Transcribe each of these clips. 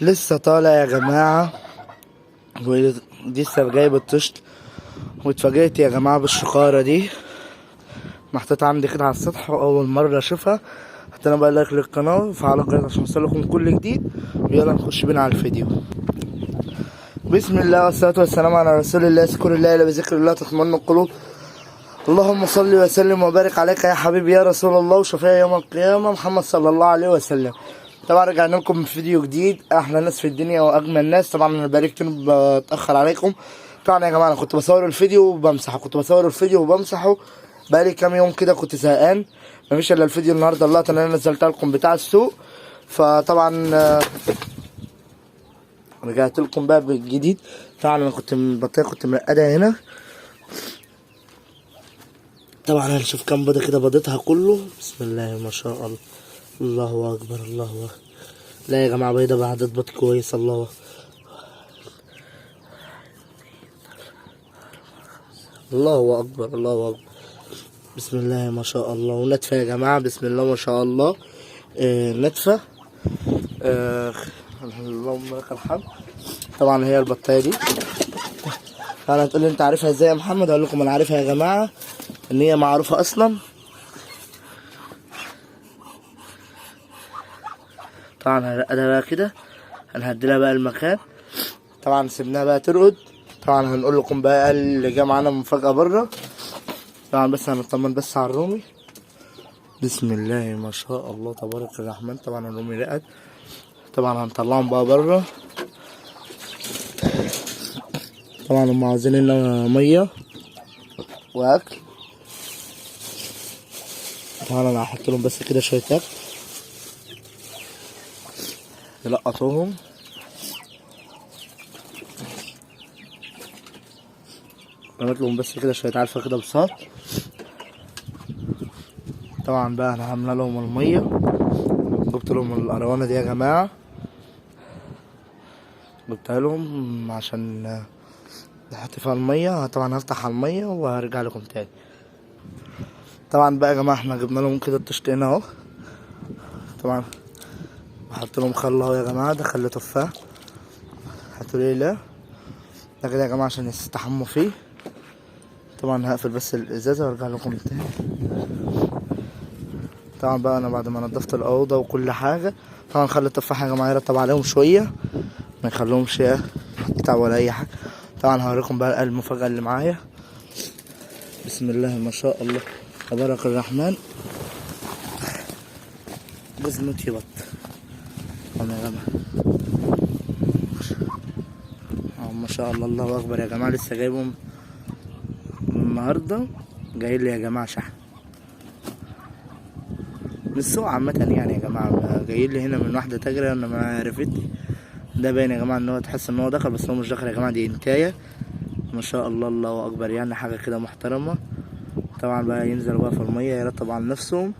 لسه طالع يا جماعة، ولسه جايب الطشت، واتفاجئت يا جماعة بالشقارة دي محطوطة عندي كده على السطح، وأول مرة أشوفها. حتى أنا بقى like للقناة وفعلوا الجرس عشان يوصلكم كل جديد. ويلا نخش بينا على الفيديو. بسم الله والصلاة والسلام على رسول الله. اذكر الله لا بذكر الله تطمئن القلوب. اللهم صل وسلم وبارك عليك يا حبيبي يا رسول الله وشفيع يوم القيامة محمد صلى الله عليه وسلم. طبعا رجعنا لكم بفيديو جديد، احلى ناس في الدنيا واجمل ناس. طبعا انا بقالي كتير بتاخر عليكم. طبعا يا جماعة انا كنت بصور الفيديو وبمسحه، كنت بصور الفيديو وبمسحه بقالي كام يوم كده، كنت زهقان مفيش الا الفيديو النهارده اللقطة اللي انا نزلتها لكم بتاع السوق. فطبعا رجعت لكم بقى بالجديد. طبعا انا كنت البطارية كنت مرقدها هنا. طبعا هنشوف كام بيضة كده بيضتها كله. بسم الله ما شاء الله، الله اكبر الله اكبر. لا يا جماعة بيضة بعدد بيض كويس. الله الله اكبر الله اكبر. بسم الله ما شاء الله. ونتفه يا جماعة، بسم الله ما شاء الله. نتفه. اللهم لك الحمد. طبعا هي البطايه دي. انا هتقول لي انت عارفها ازاي يا محمد؟ اقول لكم انا عارفها يا جماعة ان هي معروفة اصلا. طبعا هرقدها بقى كده، هنهدلها بقى المكان. طبعا سيبناها بقى ترقد. طبعا هنقول لكم بقى اللي جه معانا مفاجأة بره. طبعا بس هنطمن بس على الرومي. بسم الله ما شاء الله تبارك الرحمن. طبعا الرومي رقد. طبعا هنطلعهم بقى بره. طبعا هم عاوزين لنا مية واكل. طبعا انا هحط لهم بس كده شوية اكل يلقطوهم. رميت لهم بس كده شوية علفه كده بساط. طبعا بقى انا عامله لهم المية، جبت لهم القروانه دي يا جماعة، جبتها لهم عشان نحط فيها المية. طبعا هفتح على المية وهرجع لكم تاني. طبعا بقى يا جماعة احنا جبنا لهم كده الطشتين اهو. طبعا بحط لهم خل اهو يا جماعة، ده خل تفاح. هاتوا لي لا ده كده يا جماعة عشان يستحموا فيه. طبعا هقفل بس الازازه وارجع لكم تاني. طبعا بقى انا بعد ما نضفت الاوضة وكل حاجة، طبعا خلي التفاح يا جماعة يرطب عليهم شوية، ما يخليهمش يتعبوا ولا اي حاجة. طبعا هوريكم بقى المفاجاة اللي معايا. بسم الله ما شاء الله تبارك الرحمن. جوز بط يا جماعة، ما شاء الله الله اكبر يا جماعة. لسه جايبهم النهارده، جاي لي يا جماعة شحن من السوق عامة يعني يا جماعة. جاي لي هنا من واحدة تاجره انا ما عرفت. ده باين يا جماعة ان هو تحس ان هو دخل، بس هو مش دخل يا جماعة، دي انتايه ما شاء الله الله اكبر، يعني حاجة كده محترمه. طبعا بقى ينزلوا بقى في المية يرتبوا على نفسهم.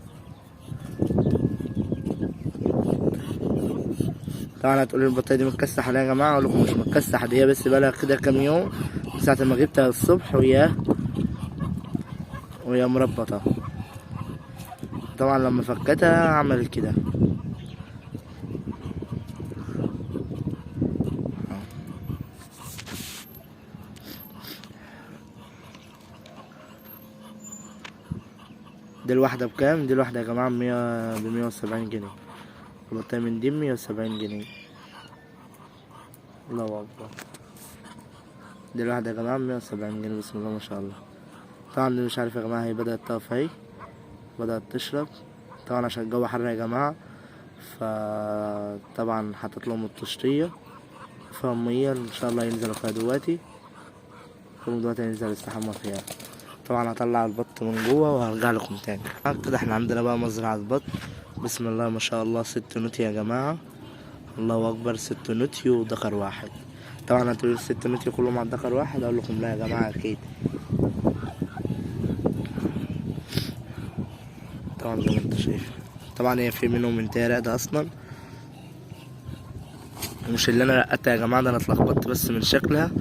طبعا هتقولوا البطارية دي متكسحه ليه يا جماعة؟ اقول لكم مش متكسحه، دي هي بس بقالها كده كام يوم من ساعة ما جبتها الصبح وهي مربطه. طبعا لما فكتها عملت كده. دي الواحدة بكام؟ دي الواحدة يا جماعة ب170 جنيه. البطارية من دي 170 جنيه. الله أكبر. دي الواحدة يا جماعة 170 جنيه. بسم الله ما شاء الله. طبعا دي مش عارف يا جماعة، هي بدأت تقف اهي، بدأت تشرب. طبعا عشان الجو حر يا جماعة، فطبعا حطيت لهم الطشتية فيها مية، ان شاء الله ينزلوا فيها دلوقتي. كلهم دلوقتي ينزلوا يستحموا فيها. طبعا هطلع البط من جوه وهرجع لكم تاني. كده احنا عندنا بقى مزرعة بط. بسم الله ما شاء الله، 6 نوتي يا جماعة، الله اكبر. 6 نوتي وذكر واحد. طبعا هتقولوا 6 نوتي كلهم على الذكر واحد، اقول لكم لا يا جماعة اكيد. طبعا زي ما انت شايف، طبعا هي في منهم انتهى راقدة اصلا، مش اللي انا رقدتها يا جماعة، ده انا اتلخبطت بس من شكلها.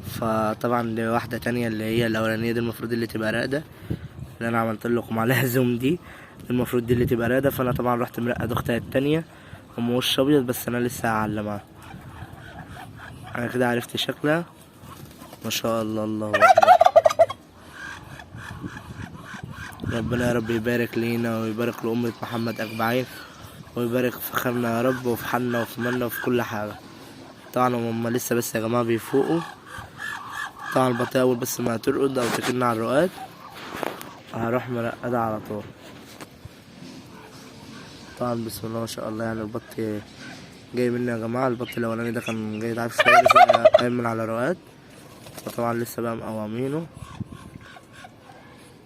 فطبعا دي واحدة تانية اللي هي الاولانية دي المفروض اللي تبقى راقدة، اللي انا عملت لكم عليها زوم دي المفروض دي اللي تبقى راقدة. فانا طبعا رحت مرقد اختها التانية. ام وش ابيض، بس انا لسه هعلمها. انا كده عرفت شكلها، ما شاء الله، الله اكبر. ربنا يا رب يبارك لينا ويبارك لأمة محمد أجمعين، ويبارك في خيرنا يا رب وفي حالنا وفي مالنا وفي كل حاجة. طبعا هم لسه بس يا جماعة بيفوقوا. طبعا البطيئة أول بس ما ترقد أو تكن على الرقاد هروح مرقدة على طول. طبعا بسم الله ما شاء الله، يعني البط جاي مني يا جماعة. البط الأولاني ده كان جاي ضعيف شوية، لسه قايم من على رقاد، فطبعا لسه بقى مقومينه.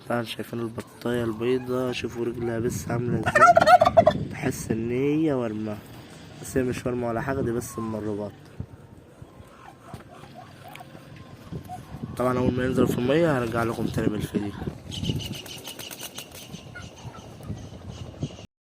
طبعا شايفين البطاية البيضة، شوفوا رجلها بس عاملة ازاي، تحس ان هي ورمة، بس هي مش ورمة ولا حاجة، دي بس من الرباط. طبعا اول ما ينزل في المية هرجع لكم تاني بالفيديو.